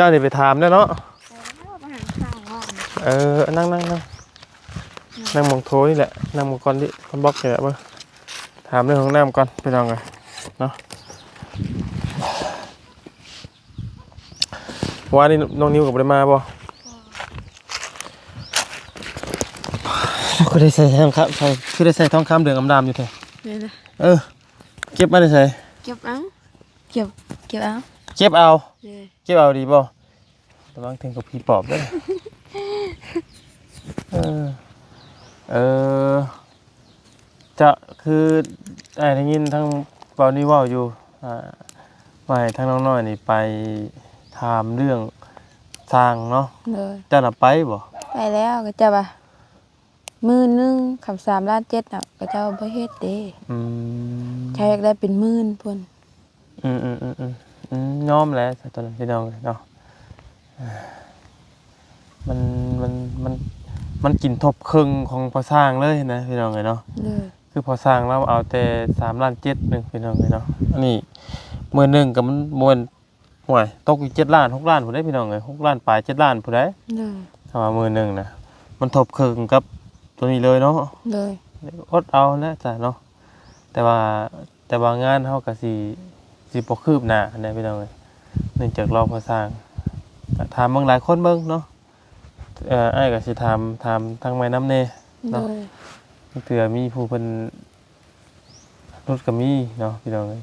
ເຈົ້ານີ້ໄປຖາມແລ້ວເນາະ. ໄປແລ້ວ ໄປຫາຂ່າວວ່າ ເອີ ນັ່ງໆໆ ນັ່ງໝ່ອງໂທນີ້ແຫຼະ ນັ່ງໝ່ອງກ່ອນນີ້ ກ່ອນບລັອກນີ້ແຫຼະ. ເບິ່ງ ຖາມເລື່ອງຫ້ອງນ້ຳກ່ອນພີ່ນ້ອງເອີຍເນາະ. ວານນີ້ນ້ອງນິວກໍບໍ່ໄດ້ມາບໍ່? ຄືໄດ້ໃສ່ທອງຄຳ ຄືໄດ້ໃສ່ທອງຄຳເດືອງອຳດຳຢູ່ແທ້. ເອີ ເກັບມາແຕ່ໃສ? ເກັບເອົາ ເກັບ ເກັບເອົາ ເກັບເອົາ. ເອີ ເກັບເອົາດີບໍ່? ລະວັງເຖິງກັບຜີປອບເດີ. ເອີ ເອີ ຈະ ຄືອ້າຍໄດ້ຍິນທາງເບົານີ້ເວົ້າຢູ່ ອ່າ ວ່າໃຫ້ທາງນ້ອງນ້ອຍນີ້ໄປຖາມເລື່ອງຊ່າງເນາະ. ໂດຍ ເຈົ້ານະໄປບໍ່? ໄປແລ້ວ ກໍເຈົ້າວ່າ ໝື່ນໜຶ່ງ ຄຳສາມລ້ານເຈັດເນາະ ເຂົາເຈົ້າບໍ່ເຮັດເດ້. ອືມ ເຂົາຢາກໄດ້ເປັນໝື່ນພຸ້ນ. ອືມໆໆໆ ອືມ ຍອມແຫຼະ ຕອນນັ້ນພີ່ນ້ອງເນາະ. ມັນ ມັນ ມັນ ມັນກິນທົບເຄິ່ງຂອງພໍ່ຊ່າງເລີຍນະ ພີ່ນ້ອງເອີຍເນາະ. ໂດຍ ຄືພໍ່ຊ່າງລາວເອົາແຕ່ສາມລ້ານເຈັດໜຶ່ງ ພີ່ນ້ອງເອີຍເນາະ. ອັນນີ້ໝື່ນໜຶ່ງກໍມັນບໍ່ແມ່ນ ໂອ້ຍ ຕົກຢູ່ເຈັດລ້ານ ຫົກລ້ານພຸ້ນເດ້ພີ່ນ້ອງເອີຍ ຫົກລ້ານປາຍ ເຈັດລ້ານພຸ້ນເດ້. ໂດຍ ຖ້າວ່າມື້ໜຶ່ງນະ ມັນທົບເຄິ່ງກັບຕົວນີ້ເລີຍເນາະ. ໂດຍ ອົດເອົາແຫຼະຈ້ະເນາະ. ແຕ່ວ່າ ແຕ່ວ່າງານເຮົາກໍຊິ ຊິບໍ່ຄືບໜ້າຫັ້ນແຫຼະພີ່ນ້ອງເອີຍ ເນື່ອງຈາກລໍພໍ່ຊ່າງ. ກໍຖາມເບິ່ງຫຼາຍຄົນເບິ່ງເນາະ. ເອີ ອ້າຍກໍຊິຖາມ ຖາມທາງໃໝ່ນຳແດ່ເນາະ. ໂດຍ ບາງເທື່ອມີຜູ້ເພິ່ນ ຫຼຸດກໍມີເນາະພີ່ນ້ອງເອີຍ.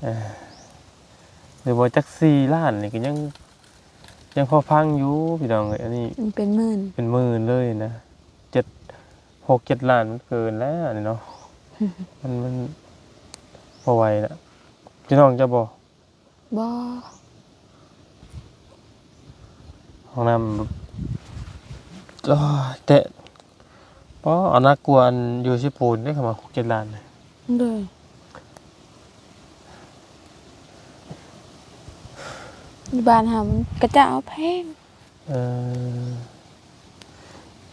ເອີ ຫຼືວ່າຈັກສີ່ລ້ານນີ້ກໍຍັງ ຍັງພໍຟັງຢູ່ພີ່ນ້ອງເອີຍ. ອັນນີ້ມັນເປັນໝື່ນ ເປັນໝື່ນເລີຍນະ ເຈັດ ຫົກເຈັດລ້ານມັນເກີນແລ້ວນີ້ເນາະ. ມັນ ມັນບໍ່ໄຫວລະ. ພີ່ນ້ອງເຈົ້າບໍ່? ບໍ່ ຫ້ອງນ້ຳ ໂອ້ຍ ແຕະ ອໍ ເອົາໜັກກວ່າອັນຢູ່ເຊໂປນເດ້ ຄຳວ່າຫົກເຈັດລ້ານ. ໂດຍ ຢູ່ບ້ານເຮົາມັນ ເຂົາເຈົ້າເອົາແພງ. ເອີ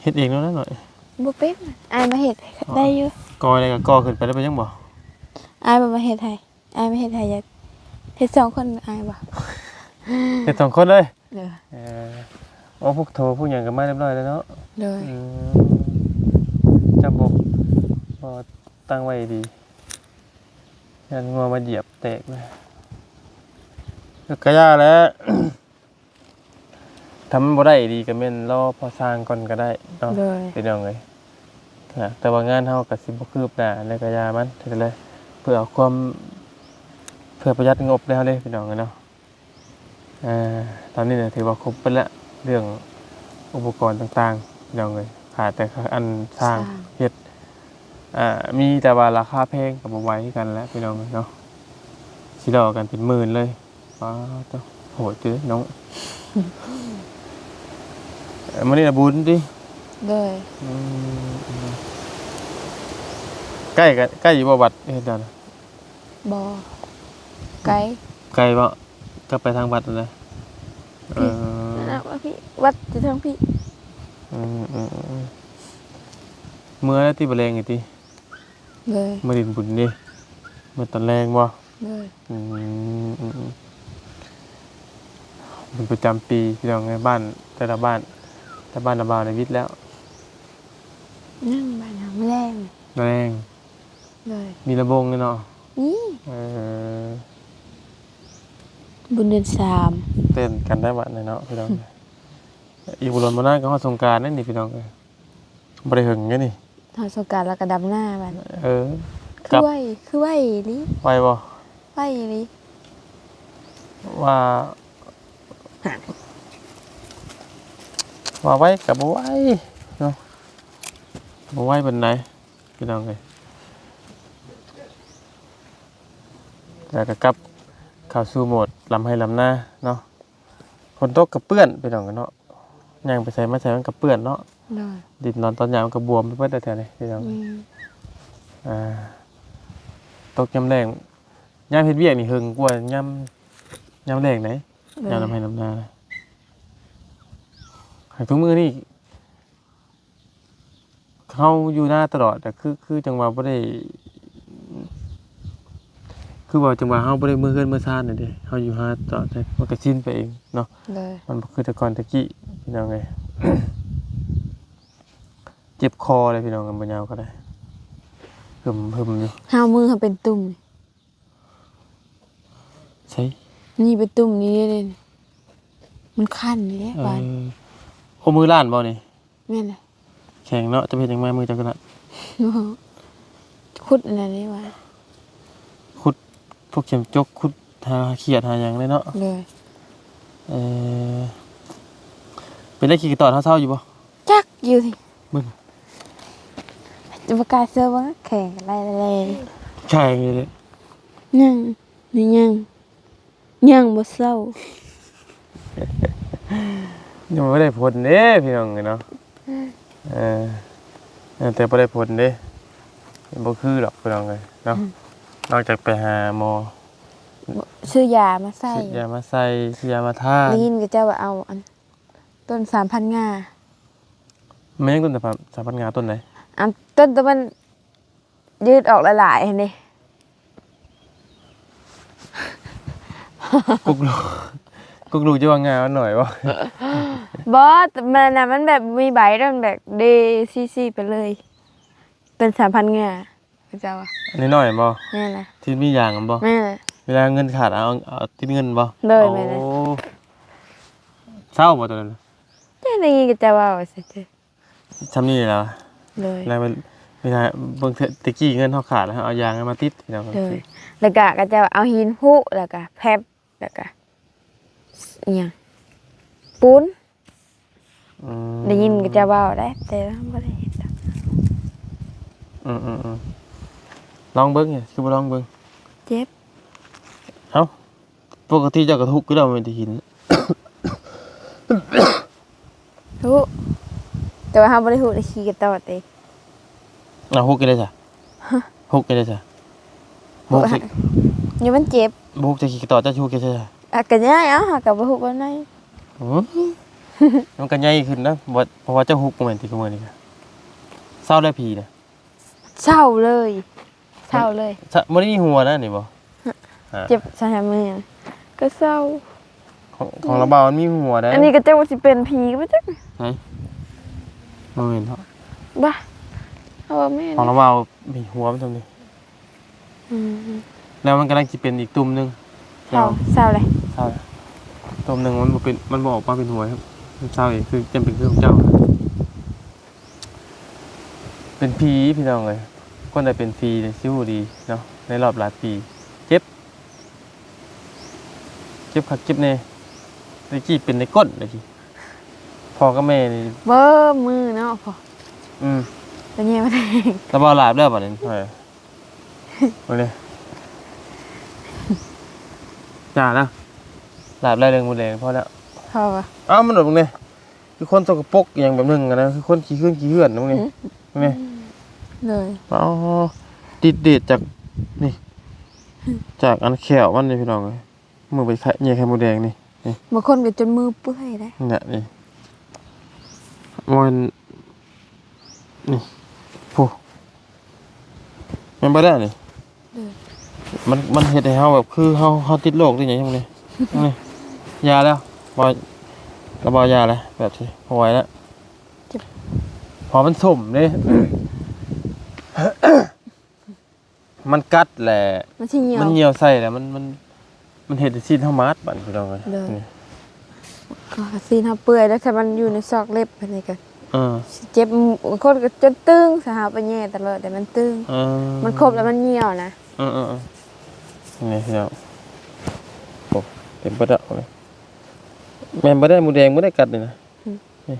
ເຮັດເອງໂລດນະນ້ອຍ. ບໍ່ເປັນ ອ້າຍມາເຮັດ ອໍ ໄດ້ຢູ່. ກໍ່ໄດ້ກໍກໍ່ຂຶ້ນໄປແລ້ວ ເປັນຫຍັງບໍ່? ອ້າຍບໍ່ມາເຮັດໃຫ້. ອ້າຍມາເຮັດໃຫ້ ຢາກເຮັດສອງຄົນ. ອ້າຍບໍ່ ເຮັດສອງຄົນເລີຍ. ເອີ ເອີ ໂອ້ ພວກໂທພວກຫຍັງກໍມາຮຽບຮ້ອຍແລ້ວເນາະ. ໂດຍ ອືມ ຈຳບໍ່ ບໍ່ຕັ້ງໄວ້ດີ ຢ້ານງົວມາຢຽບແຕກນະ. ກໍຢ່າແຫຼະ. ຖ້າມັນບໍ່ໄດ້ອີ່ຫຼີກໍແມ່ນລໍພໍ່ຊ່າງກ່ອນກໍໄດ້ເນາະ. ໂດຍ ພີ່ນ້ອງເອີຍ ນະ ແຕ່ວ່າງານເຮົາກໍຊິບໍ່ຄືບໜ້າໃດກໍຢ່າມັນ ເຮັດໃດເພື່ອເອົາຄວາມ ເພື່ອປະຢັດງົບແລ້ວເດ້ພີ່ນ້ອງເອີຍເນາະ. ເອີ ຕອນນີ້ນະຖືວ່າຄົບເບິດແລ້ວ ເລື່ອງອຸປະກອນຕ່າງໆ ພີ່ນ້ອງເອີຍ ຂາດແຕ່ອັນຊ່າງ ຊ່າງເຮັດ. ອ່າ ມີແຕ່ວ່າລາຄາແພງກໍບໍ່ໄຫວຄືກັນແຫຼະພີ່ນ້ອງເອີຍເນາະ ຊິຫຼໍ່ກັນເປັນໝື່ນເລີຍ. ປ້າດໂທ້ ໂຫດເກີນນ້ອງ. ເອີ ມື້ນີ້ນະບຸນຕິ? ໂດຍ ອືມ ໃກ້ກັນ ໃກ້ຢູ່ບໍ່ວັດເຮັດນັ້ນ? ບໍ່ ໄກ ໄກບໍ່? ກັບໄປທາງວັດຫັ້ນນະ. ເອີ ນັ້ນນະ ວ່າພີ່ ວັດຢູ່ທາງພີ່. ອືມ ເອີ ເອີ ເອີ ເມື່ອແລ້ວຕິ ບໍ່ແລງນີ້ຕິ? ໂດຍ ມາຫຼິ້ນບຸນເດ້ ມາຕອນແລງບໍ່? ໂດຍ ອືມ ອືມ ອືມ ບຸນປະຈຳປີພີ່ນ້ອງເອີຍ ບ້ານແຕ່ລະບ້ານ ແຕ່ບ້ານລະບ່າວໄດ້ວິດແລ້ວ. ຍັງ ບ້ານເຮົາ ມື້ແລງ ມື້ແລງ. ໂດຍ ມີລຳວົງເນາະ? ມີ ເອີ ບຸນເດືອນສາມ ເຕັ້ນກັນໄດ້ບັດນີ້ເນາະ ພີ່ນ້ອງ. ອີກບໍ່ດົນບໍ່ນານກໍຮອດສົງການແລ້ວນີ້ ພີ່ນ້ອງເອີຍ ບໍ່ໄດ້ເຖິງເດ້ນີ້. ຮອດສົງການແລ້ວກໍດຳໜ້າບັດ. ເອີ ຄືໄວ ຄືໄວອີ່ຫຼີ. ໄວບໍ່? ໄວອີ່ຫຼີ. ວ່າ ວ່າໄວກໍບໍ່ໄວເນາະ ບໍ່ໄວປານໃດ ພີ່ນ້ອງເອີຍ. ແລ້ວກໍກັບເຂົ້າສູ່ໂໝດລຳໄຮ່ລຳນາເນາະ. ຝົນຕົກກໍເປື້ອນ ພີ່ນ້ອງເອີຍເນາະ ຍ່າງໄປໃສມາໃສມັນກໍເປື້ອນເນາະ. ໂດຍ ດິນດອນຕອນຫຍ້າມັນກໍບວມໄປເບິດແລ້ວແຖວນີ້ ພີ່ນ້ອງ. ອືມ ອ່າ ຕົກຍາມແລ້ງ ຍາມເຮັດວຽກນີ້ເຫິງກວ່າຍາມ ຍາມແລ້ງໃດ໋. ໂດຍ ຍາມລຳໄຮ່ລຳນາ ຫາກທຸກມື້ນີ້ ເຮົາຢູ່ນາຕະຫຼອດ ແຕ່ຄື ຄືຈັ່ງວ່າບໍ່ໄດ້ ຄືວ່າຈັ່ງວ່າເຮົາບໍ່ໄດ້ເມືອເຮືອນເມືອຊານນີ້ເດ້ ເຮົາຢູ່ຫາຕອນໃດມັນກໍຊິນໄປເອງເນາະ. ໂດຍ ມັນບໍ່ຄືແຕ່ກ່ອນແຕ່ກີ້ ພີ່ນ້ອງເອີຍ. ເຈັບຄໍເລີຍພີ່ນ້ອງ ບໍ່ຍາວກໍໄດ້ ຫຶມໆຢູ່. ຫ້າວມືເຮົາເປັນຕຸ່ມ ໃສ? ນີ້ເປັນຕຸ່ມນີ້ເດ້ ມັນຄັນນີ້ເດ້ ເອີ ບາດ. ໂອ້ ມືລ້ານບໍ່ນີ້? ແມ່ນແຫຼະ. ແຂງເນາະ ຈະເຮັດຫຍັງມາມືເຈົ້າກໍລະ ຂຸດອັນນັ້ນນີ້ວ່າ ຂຸດພວກເຂັມຈົກ ຂຸດຫາຂຽດຫາຫຍັງເລີຍເນາະ. ໂດຍ ເອີ ເປັນໄດ້ຂີ້ກະຕອດເຮົາເຊົາຢູ່ບໍ່? ຈັກຢູ່ຕິ ເບິ່ງ ຈະບໍ່ກ້າເຊື່ອເບິ່ງ ແຂງໄລ່ແລ້ວ ແຂງຢູ່ເດ້ ຍັງ ຍັງ ຍັງບໍ່ເຊົາ ຍັງບໍ່ໄດ້ຜົນເດ້ພີ່ນ້ອງເອີຍເນາະ. ເອີ ເອີ ແຕ່ບໍ່ໄດ້ຜົນເດ້ ບໍ່ຄືດອກພີ່ນ້ອງເອີຍເນາະ. ອືມ ນອກຈາກໄປຫາໝໍ ຊື້ຢາມາໃສ່ ຊື້ຢາມາໃສ່ ຊື້ຢາມາທານ. ໄດ້ຍິນເຂົາເຈົ້າວ່າເອົາອັນ ຕົ້ນສາມພັນງາ. ແມ່ນຕົ້ນສາມພັນ ສາມພັນງາຕົ້ນໃດ? ອັນ ຕົ້ນທີ່ມັນ ຢືດອອກຫຼາຍໆຫັ້ນເດ້. ກົກລູກ ກົກລູກຈະວ່າງາມັນໜ້ອຍບໍ່? ບໍ່ ມັນນະ ມັນແບບມີໃບ ແລ້ວມັນແບບເດຊີຊີໄປເລີຍ ເປັນສາມພັນງາ ເຂົາເຈົ້າວ່າ. ອັນນ້ອຍໆແມ່ນບໍ່? ແມ່ນແຫຼະ ທີ່ມີຢາງແມ່ນບໍ່? ແມ່ນແຫຼະ ເວລາເງິນຂາດ ເອົາ ເອົາຕິດເງິນບໍ່? ໂດຍ ໂອ້ ແມ່ນແຫຼະ. ເຊົາບໍ່ຕອນນັ້ນ? ຈັກ ໄດ້ຍິນເຂົາເຈົ້າເວົ້າ ຊ່ຳນີ້ແຫຼະ. ໂດຍ ແລ້ວເວລາເບິ່ງແຕ່ກີ້ເງິນເຮົາຂາດ ເຮົາເອົາຢາງມາຕິດພີ່ນ້ອງ. ໂດຍ ແລ້ວກະເຂົາເຈົ້າເອົາຫີນຜຸ ແລ້ວກະແພັບ ແລ້ວກະ ອີຫຍັງ ປູນ. ອືມ ໄດ້ຍິນເຂົາເຈົ້າເວົ້າໄດ໋ ແຕ່ວ່າບໍ່ໄດ້ເຮັດດອກ. ອືມໆໆ ລອງເບິ່ງ ຄືບໍ່ລອງເບິ່ງ? ເຈັບ. ເອົ້າ ປົກກະຕິເຈົ້າກໍທຸກຢູ່ແລ້ວ ແມ່ນແຕ່ຫີນ. ທຸກ ແຕ່ວ່າເຮົາບໍ່ໄດ້ຮຸໃນຂີ້ກະຕອດເດ້. ເອົາ ຮຸໃນໃດຊະ? ຮະ? ຮຸໃນໃດຊະ? ບໍ່ຮຸໃສ່ ຢູ່ມັນເຈັບ. ບໍ່ຮຸໃສ່ຂີ້ກະຕອດ ເຈົ້າຊິຮຸໃສ່ຊະ? ອາ ກະຍ້າຍເອົາ ຫາກະບໍ່ຮຸແບບໃດ. ໂອ້ຍ ມັນກະໃຫຍ່ຂຶ້ນນະ ບໍ່ ເພາະວ່າເຈົ້າຮຸບໍ່ແມ່ນຕິ ຄືມື້ນີ້ກະ ເຊົາແລ້ວຜີນະ? ເຊົາເລີຍ. ເຊົາເລີຍ ບໍ່ໄດ້ມີຫົວນະນີ້ບໍ່? ຮະ ເຈັບຊະຫາມື້ ກະເຊົາ. ຂອງ ຂອງລາວບ່າວມັນມີຫົວໄດ໋. ອັນນີ້ກະຈັກວ່າຊິເປັນຜີກະບໍ່ຈັກ. ໃສ? ບໍ່ແມ່ນເນາະ ບາ ເຮົາວ່າແມ່ນ ຂອງລາວບ່າວມີຫົວມັນຊ່ຳນີ້. ອືມ ແລ້ວມັນກຳລັງຊິເປັນອີກຕຸ່ມໜຶ່ງ. ເຊົາ ເຊົາແລ້ວ ເຊົາແລ້ວ. ຕຸ່ມໜຶ່ງມັນບໍ່ເປັນ ມັນບໍ່ອອກມາເປັນຫົວ ມັນເຊົາເອງ ຄືຈຳເປັນຄືຂອງເຈົ້າ. ເປັນຜີພີ່ນ້ອງເອີຍ ຄົນໃດເປັນຜີນີ້ຊິຮູ້ດີເນາະ ໃນລອບຫຼາຍປີ ເຈັບ ເຈັບຄັກເຈັບແນ່. ແຕ່ກີ້ເປັນໃນກົ້ນ ແຕ່ກີ້ ພໍ່ກັບແມ່ນີ້ ເບິ່ງມືເນາະ ພໍ່ ອືມ ເປັນຫຍັງ ລະເວົ້າຫຼາຍແລ້ວບາດນີ້ ເອີ ເບິ່ງເດ້ ຢ່ານະ ຫຼາບໄລ່ເລື່ອງໝູແດງພໍແລ້ວ. ພໍວະ ເອົ້າ ມັນໂດດເບິ່ງເດ້ ຄືຄົນສົກກະປົກອີ່ຫຍັງແບບໜຶ່ງຫັ້ນນະ ຄືຄົນຂີ້ເຮືອນຂີ້ເຮືອນນະ ເບິ່ງນີ້ ເບິ່ງນີ້. ໂດຍ ເອົ້າ ຕິດເດດຈາກນີ້ ຈາກອັນແຂ້ວມັນນີ້ພີ່ນ້ອງເອີຍ ມືໄປແຍກໄຂ່ມົດແດງນີ້ ນີ້ ບາງຄົນກໍຈົນມືເປື່ອຍເດ້ ນີ້ ນີ້ ບໍ່ແມ່ນ ນີ້ ໂອ້ ແມ່ນບໍ່ໄດ້ນີ້. ໂດຍ ມັນ ມັນເຮັດໃຫ້ເຮົາແບບ ຄືເຮົາ ເຮົາຕິດໂລກຕິດຫຍັງຫຍັງນີ້ ນີ້ ຢ່າແລ້ວ ບໍ່ ລະບໍ່ ຢ່າແລ້ວ ແບບນີ້ບໍ່ໄຫວແລ້ວ ເຈັບ ເພາະມັນສົ້ມເດ້ ມັນກັດແຫຼະ ມັນຊິຍ່ຽວ ມັນຍ່ຽວໃສ່ແລ້ວ ມັນ ມັນ ມັນເຮັດໃຫ້ຊີ້ນເຮົາໝາດບາດນີ້ ພີ່ນ້ອງເອີຍ ໂດຍ ນີ້ ກໍຊີ້ນເຮົາເປື່ອຍແລ້ວ ຖ້າມັນຢູ່ໃນຊອກເລັບອັນນີ້ກໍ ເອີ ຊິເຈັບ ບາງຄົນກໍຈົນຕຶງ ຖ້າເຮົາໄປແຍ່ຕະຫຼອດ ແຕ່ມັນຕຶງ ເອີ ມັນຄົບແລ້ວມັນຍ່ຽວນະ ເອີໆໆ ນີ້ພີ່ນ້ອງ ໂອ້ ເຕັມເບິດແລ້ວ ແມ່ນບໍ່ໄດ້ໝູແດງ ບໍ່ໄດ້ກັດນີ້ນະ ອືມ ນີ້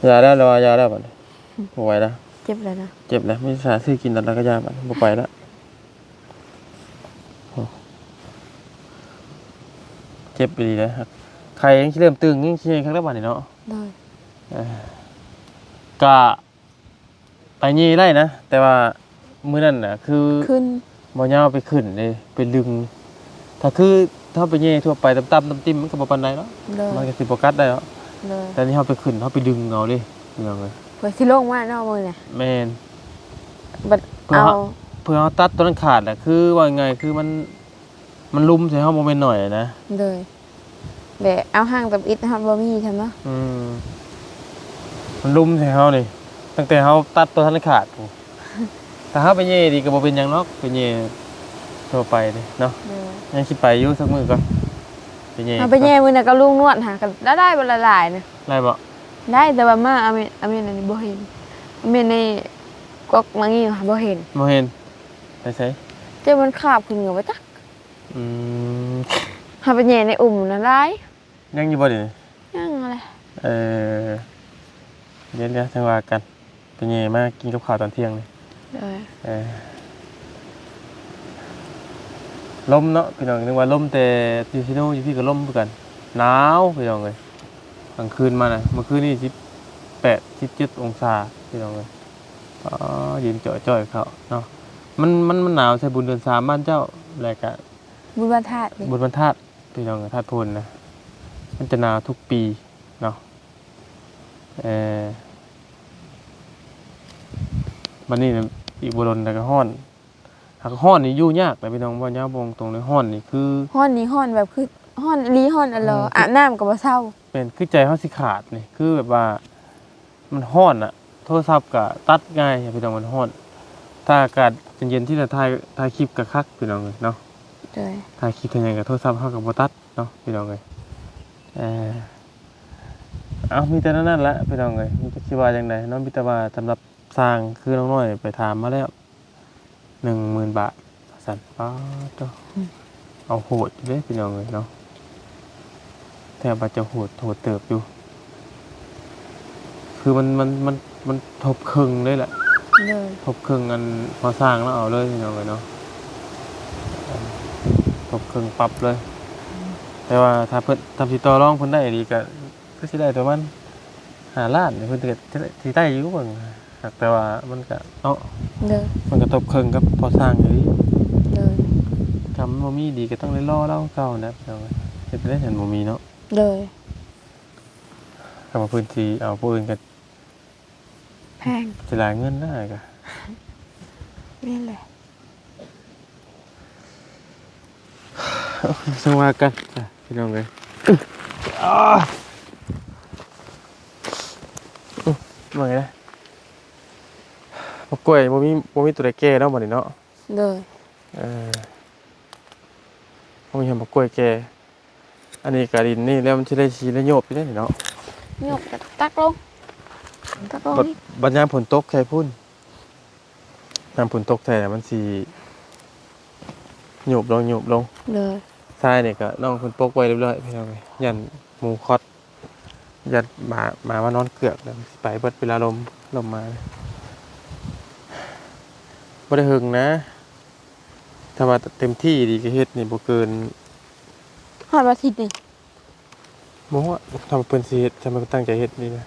ຢ່າແລ້ວ ລະວ່າຢ່າແລ້ວບາດນີ້ ອືມ ບໍ່ໄຫວແລ້ວ ເຈັບແລ້ວນະ ເຈັບແລ້ວ ມີສາຊື້ກິນແລ້ວ ລະກະຢ່າບາດນີ້ ບໍ່ໄປແລ້ວ. ໂອ້ ເຈັບອີ່ຫຼີເດ້ ໄຂ່ຍັງຊິເລີ່ມຕຶງ ຍັງຊິໃຫຍ່ຄັກແລ້ວບາດນີ້ເນາະ ໂດຍ ເອີ ກະໄປແຍ່ໄດ້ນະ ແຕ່ວ່າມື້ນັ້ນນະ ຄື ຂຶ້ນ ບໍ່ຍາວໄປຂຶ້ນເດ້ ໄປດຶງ ຖ້າຄືເຮົາໄປແຍ່ທົ່ວໄປ ຕ່ຳໆຕ່ຳຕິ່ມ ມັນກໍບໍ່ປານໃດເນາະ ໂດຍ ມັນກໍຊິບໍ່ກັດໄດ້ເນາະ ໂດຍ ແຕ່ນີ້ເຮົາໄປຂຶ້ນ ເຮົາໄປດຶງເອົາເດ້ ພີ່ນ້ອງເອີຍ ເພິ່ນຊິລົງມາເນາະມື້ນີ້ ແມ່ນ ບັດ ເອົາ ເພື່ອເຮົາຕັດຕົວນັ້ນຂາດແຫຼະ ຄືເວົ້າງ່າຍໆ ຄືມັນ ມັນລຸມໃສ່ເຮົາບໍ່ແມ່ນໜ້ອຍນະ. ໂດຍ ແບບເອົາຫາງຕຳອິດເຮົາບໍ່ມີຊັ້ນເນາະ. ອືມ ມັນລຸມໃສ່ເຮົານີ້ ຕັ້ງແຕ່ເຮົາຕັດຕົວນັ້ນຂາດພຸ້ນ. ຖ້າເຮົາໄປແຍ່ດີກໍບໍ່ເປັນຫຍັງດອກ ໄປແຍ່ທົ່ວໄປນີ້ເນາະ. ໂດຍ ຍັງຊິໄປຢູ່ ສັກມື້ກ່ອນ ໄປແຍ່. ເຮົາໄປແຍ່ມື້ນັ້ນກັບລຸງນວດຫາ ກໍໄດ້ບໍ່ຫຼາຍໆນະ. ໄດ້ບໍ່? ໄດ້ ແຕ່ວ່າມາອາເມນ ອາເມນອັນນີ້ບໍ່ເຫັນ ອາເມນໃນກອກມັງງິ້ວຫາບໍ່ເຫັນ. ບໍ່ເຫັນ? ໄປໃສ? ເຈົ້າມັນຄາບຂຶ້ນກໍບໍ່ຈັກ. ອືມ ຫາໄປແຍ່ໃນອຸ່ມນັ້ນຫຼາຍ. ຍັງຢູ່ບໍ່ດຽວນີ້? ຍັງຫັ້ນແຫຼະ. ເອີ ດຽວໆ ຈັ່ງວ່າກັນ ໄປແຍ່ມາກິນກັບຂ້າວຕອນທ່ຽງນີ້. ໂດຍ ເອີ ລົມເນາະພີ່ນ້ອງ ນຶກວ່າລົມແຕ່ຢູ່ເຊໂນ ຢູ່ພີ້ກໍລົມຄືກັນ ໜາວພີ່ນ້ອງເອີຍ. ກາງຄືນມານະ ເມື່ອຄືນນີ້ສິບແປດ ສິບເຈັດອົງສາພີ່ນ້ອງເອີຍ. ອໍ ເຢັນຈ່ອຍໆ ເຂົ້າເນາະ. ມັນ ມັນ ມັນໜາວໃສ່ບຸນເດືອນສາມບ້ານເຈົ້າ ແລ້ວກະ ບຸນວັນທາດເດ້ ບຸນວັນທາດ ພີ່ນ້ອງ ທາດໂພນນະ ມັນຈະໜາວທຸກປີເນາະ. ເອີ ບັດນີ້ນະ ອີກບໍ່ດົນແລ້ວກໍຮ້ອນ. ຫາກຮ້ອນນີ້ຢູ່ຍາກເດ້ພີ່ນ້ອງ ເວົ້າຍາວ ເວົ້າຕົງເລີຍ ຮ້ອນນີ້ຄື ຮ້ອນນີ້ຮ້ອນແບບຄືຮ້ອນອີ່ຫຼີ ຮ້ອນອີ່ຫຼີ ອືມ ອາບນ້ຳກໍບໍ່ເຊົາ. ແມ່ນ ຄືໃຈເຮົາຊິຂາດນີ້ ຄືແບບວ່າ ມັນຮ້ອນນະ ໂທລະສັບກະຕັດງ່າຍພີ່ນ້ອງ ມັນຮ້ອນ. ຖ້າອາກາດເຢັນໆ ທີ່ລະຖ່າຍ ຖ່າຍຄລິບກະຄັກພີ່ນ້ອງເອີຍເນາະ. ໂດຍ ຖ່າຍຄລິບຖ່າຍຫຍັງກະໂທລະສັບເຮົາກະບໍ່ຕັດເນາະພີ່ນ້ອງເອີຍ. ເອີ ເອົາ ມີແຕ່ແນວນັ້ນລະພີ່ນ້ອງເອີຍ ມີແຕ່ຊິວ່າຈັ່ງໃດເນາະ. ມີແຕ່ວ່າສຳລັບຊ່າງ ຄືນ້ອງນ້ອຍໄປຖາມມາແລ້ວ ໜຶ່ງໝື່ນບາດວ່າຊັ້ນ. ປາດໂທ້ ອືມ ເອົາໂຫດຢູ່ເດ້ພີ່ນ້ອງເອີຍເນາະ. ແຕ່ວ່າຈະໂຫດ ໂຫດເຕີບຢູ່ ຄືມັນ ມັນ ມັນ ມັນທົບເຄິ່ງເລີຍແຫຼະ. ໂດຍ ທົບເຄິ່ງອັນພໍສ້າງແລ້ວເອົາເລີຍພີ່ນ້ອງເອີຍເນາະ ທົບເຄິ່ງປັບເລີຍ. ແຕ່ວ່າຖ້າເພິ່ນ ຖ້າຊິຕໍ່ລອງເພິ່ນໄດ້ອີ່ຫຼີກະ ຄືຊິໄດ້ປະມານຫ້າລ້ານ ເພິ່ນກະຊິໄດ້ຢູ່ເບິ່ງ. ຫາກແຕ່ວ່າມັນກະເນາະ ໂດຍ ມັນກະທົບເຄິ່ງກັບພໍສ້າງຢູ່ດີ. ໂດຍ ຖ້າມັນບໍ່ມີດີກໍຕ້ອງໄດ້ລໍລາວເກົ່າແຫຼະພີ່ນ້ອງ ເຮັດໄດ້ ຄັນບໍ່ມີເນາະ. ໂດຍ ຄັນວ່າເພິ່ນຊິເອົາຜູ້ອື່ນກໍແພງ ຊິຫຼາຍເງິນນະ ກໍແມ່ນແຫຼະ. ຈັ່ງວ່າກັນ ພີ່ນ້ອງເອີຍ. ເມື່ອຍນະ ໝາກກ້ວຍບໍ່ມີ ບໍ່ມີຕົວໃດແກ່ເນາະ ບັດນີ້ເນາະ. ໂດຍ ເອີ ບໍ່ມີຫຍັງ ໝາກກ້ວຍແກ່. ອັນນີ້ກະດິນນີ້ແລ້ວ ມັນຊິໄດ້ ຊິໄດ້ໂຍບຢູ່ເດ້ນີ້ເນາະ. ໂຍບກໍຕັກລົງ ຕັກລົງ. ບັດ ບັດຍາມຝົນຕົກໃສ່ພຸ້ນ ຍາມຝົນຕົກໃສ່ນະ ມັນຊິໂຍບລົງ ໂຍບລົງ. ໂດຍ ຊາຍນີ້ກະນ້ອງເພິ່ນປົກໄວ້ຮຽບຮ້ອຍພີ່ນ້ອງເອີຍ ຢ້ານໝູຂອດ ຢ້ານໝາ ໝາມານອນເກືອກ ແລ້ວມັນຊິໄປເບິດເວລາລົມ ລົມມາ. ບໍ່ໄດ້ເຫິງນະ ຖ້າວ່າເຕັມທີ່ດີກໍເຮັດນີ້ບໍ່ເກີນ ຮອດວັນອາທິດນີ້ ບໍ່ຮອດ. ຖ້າເພິ່ນຊິເຮັດ ຖ້າເພິ່ນຕັ້ງໃຈເຮັດນີ້ນະ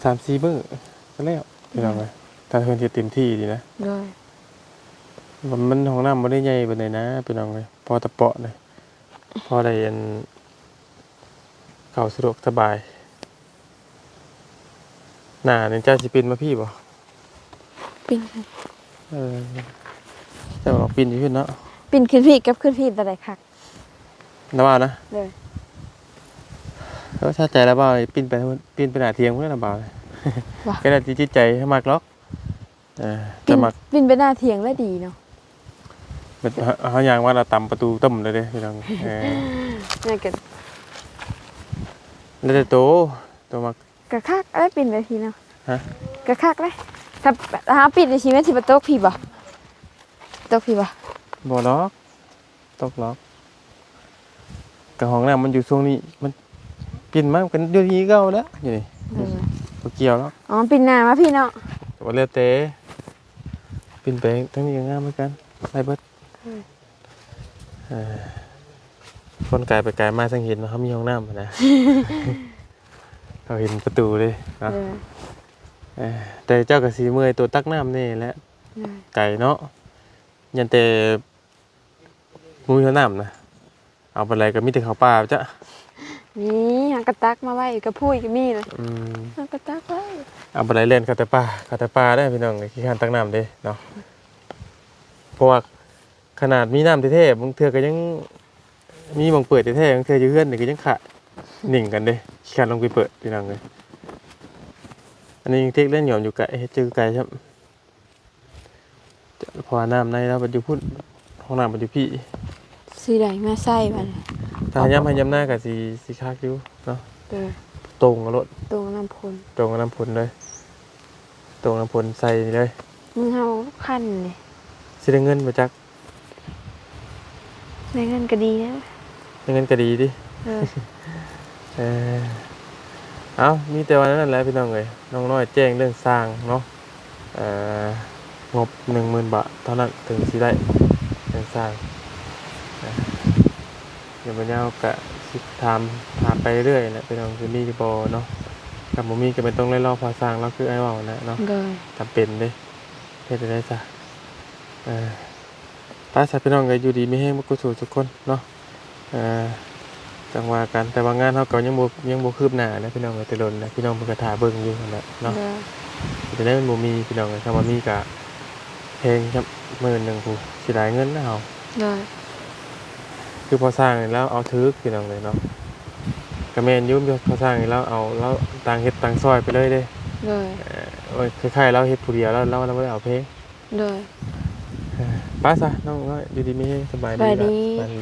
ສາມສີ່ມື້ກໍແລ້ວ ອືມ ພີ່ນ້ອງເອີຍ ຖ້າເພິ່ນເຮັດເຕັມທີ່ດີນະ. ໂດຍ ມັນ ມັນຫ້ອງນ້ຳບໍ່ໄດ້ໃຫຍ່ປານໃດນະ ພີ່ນ້ອງເອີຍ ພໍຕະເປາະນະ ພໍໄດ້ອັນ ເຂົ້າສະດວກສະບາຍ. ໜ້ານີ້ເຈົ້າຊິປິ່ນມາພີ້ບໍ່? ປິ່ນ. ເອີ ເຈົ້າລອງປິ່ນຢູ່ພີ້ເນາະ. ປິ່ນຂຶ້ນພີ້ກັບຂຶ້ນພີ້ຕົວໃດຄັກ? ລະວ່ານະ? ໂດຍ. ເອີ ຖ້າໃຈລະບ່າວ ປິ່ນໄປ ປິ່ນໄປໜ້າຖຽງພຸ້ນລະບ່າວ. ວ່າ ກໍແລ້ວແຕ່ຈິດໃຈໃຜມັກດອກ. ເອີ ແຕ່ ປິ່ນ ມັກ ປິ່ນໄປໜ້າຖຽງລະດີເນາະ. ແບບເຮົາ ເຮົາຍ່າງມາລະຕຳປະຕູຕຶ້ມເລີຍເດ້ພີ່ນ້ອງ. ເອີ ນັ້ນກໍແລ້ວແຕ່ໂຕ ໂຕມັກ. ກໍຄັກເອີຍ ປິ່ນໄປພີ້ເນາະ. ຮະ? ກໍຄັກເດ້. ຖ້າ ຖ້າເຮົາປິ່ນໄປຊີ້ ມັນຊິບໍ່ຕົກພີ້ບໍ່? ຕົກພີ້ບໍ່? ບໍ່ດອກ. ຕົກຫຼອກ. ກະຫ້ອງນ້ຳມັນຢູ່ຊ່ວງນີ້ ມັນປິ່ນມາ ມັນກໍຢູ່ທີ່ເກົ່າແຫຼະ ຢູ່ນີ້. ໂດຍ. ບໍ່ກ່ຽວດອກ. ອໍ ປິ່ນໜ້າມາພີ້ເນາະ. ກໍແລ້ວແຕ່ ປິ່ນໄປທາງນີ້ກໍງາມຄືກັນ ໄດ້ເບິດ. ໂດຍ. ເອີ ຄົນກາຍໄປກາຍມາ ຈັ່ງເຫັນວ່າເຮົາມີຫ້ອງນ້ຳຫັ້ນນະ. ເຮົາເຫັນປະຕູເດ້ເນາະ. ໂດຍ. ເອີ ແຕ່ເຈົ້າກໍຊິເມື່ອຍໂຕຕັກນ້ຳແດ່ແຫຼະ. ໂດຍ. ໄກເນາະ. ຢ້ານແຕ່ ບໍ່ມີຫ້ອງນ້ຳນະ ເອົາປານໃດກໍມີແຕ່ເຂົ້າປ່າເຈົ້າ. ມີ ເຮົາກໍຕັກມາໄວ້ ກະພຸ້ຍກໍມີນະ. ອືມ ເຮົາກໍຕັກໄວ້. ເອົາປານໃດແລ່ນເຂົ້າແຕ່ປ່າ ເຂົ້າແຕ່ປ່າເດ້ພີ່ນ້ອງ ຂີ້ຄ້ານຕັກນ້ຳເດ້ເນາະ. ເພາະວ່າຂະໜາດມີນ້ຳແທ້ໆ ບາງເທື່ອກໍຍັງມີໝ່ອງເປີດແທ້ໆ ບາງເທື່ອຢູ່ເຮືອນນີ້ກໍຍັງຂະໜິ່ງກັນເດ້ ຂີ້ຄ້ານລົງໄປເປີດ ພີ່ນ້ອງເອີຍ. ອັນນີ້ຍັງເທັກເລີຍ ຫຍ້ອນຢູ່ໄກ ເຮັດຢູ່ໄກຊ້ຳ. ເພາະວ່ານ້ຳໃນລາວມັນຢູ່ພຸ້ນ ຫ້ອງນ້ຳມັນຢູ່ພີ້ ຊິໄດ້ມາໃສ່ບັດນີ້. ຖ້າຍາມໄຮ່ຍາມນາກໍຊິ ຊິຄັກຢູ່ເນາະ. ໂດຍ ຕົງເອົາໂລດ ຕົງນ້ຳຝົນ ຕົງນ້ຳຝົນເລີຍ ຕົງນ້ຳຝົນໃສ່ນີ້ເລີຍ. ມືເຮົາຄັນເດ້ ຊິໄດ້ເງິນບໍ່ຈັກ. ໄດ້ເງິນກໍດີແລ້ວ ໄດ້ເງິນກໍດີຕິ. ເອີ ເອີ ເອົ້າ ມີແຕ່ວ່ານັ້ນແຫຼະພີ່ນ້ອງເອີຍ ນ້ອງນ້ອຍແຈ້ງເລື່ອງສ້າງເນາະ. ເອີ ງົບໜຶ່ງໝື່ນບາດເທົ່ານັ້ນ ເຖິງຊິໄດ້ເລື່ອງສ້າງ. ເອີ ດຽວບັດຍາວກະຊິຖາມ ຖາມໄປເລື້ອຍແຫຼະພີ່ນ້ອງ ຊິມີຢູ່ບໍ່ເນາະ. ຄັນບໍ່ມີກໍແມ່ນຕ້ອງໄດ້ລໍພໍ່ຊ່າງລາວ ຄືອ້າຍເວົ້າຫັ້ນແຫຼະເນາະ. ໂດຍ ຈຳເປັນເດ້ ເຮັດຈັ່ງໃດຊະ. ເອີ ໄປຊະພີ່ນ້ອງເອີຍ ຢູ່ດີມີແຮງເບິດສູ່ສູ່ຄົນເນາະ. ເອີ ຈັ່ງວ່າກັນ ແຕ່ວ່າງານເຮົາກໍຍັງບໍ່ ຍັງບໍ່ຄືບໜ້ານະພີ່ນ້ອງເອີຍ ແຕ່ດົນແລ້ວ ພີ່ນ້ອງເພິ່ນກໍຖ້າເບິ່ງຢູ່ຫັ້ນແຫຼະເນາະ. ໂດຍ ເຮັດຈັ່ງໃດມັນບໍ່ມີພີ່ນ້ອງເອີຍ ຖ້າວ່າມີກໍແພງຊ້ຳ ໝື່ນໜຶ່ງພຸ້ນ ເສຍດາຍເງິນນະເຮົາ. ໂດຍ ຄືພໍ່ຊ່າງນີ້ລາວເອົາຖືກພີ່ນ້ອງເອີຍເນາະ. ກໍແມ່ນຢູ່ ພໍ່ຊ່າງນີ້ລາວເອົາ ລາວຕ່າງເຮັດຕ່າງຊ່ອຍໄປເລີຍເດ້. ໂດຍ ເອີ ໂອ້ຍ ຄ້າຍໆລາວເຮັດຜູ້ດຽວ ລາວ ລາວ ລາວບໍ່ໄດ້ເອົາແພງ. ໂດຍ ເອີ ໄປຊະນ້ອງນ້ອຍ ຢູ່ດີມີແຮງ ສະບາຍດີ ສະບາຍດີ ສະບາຍດີ.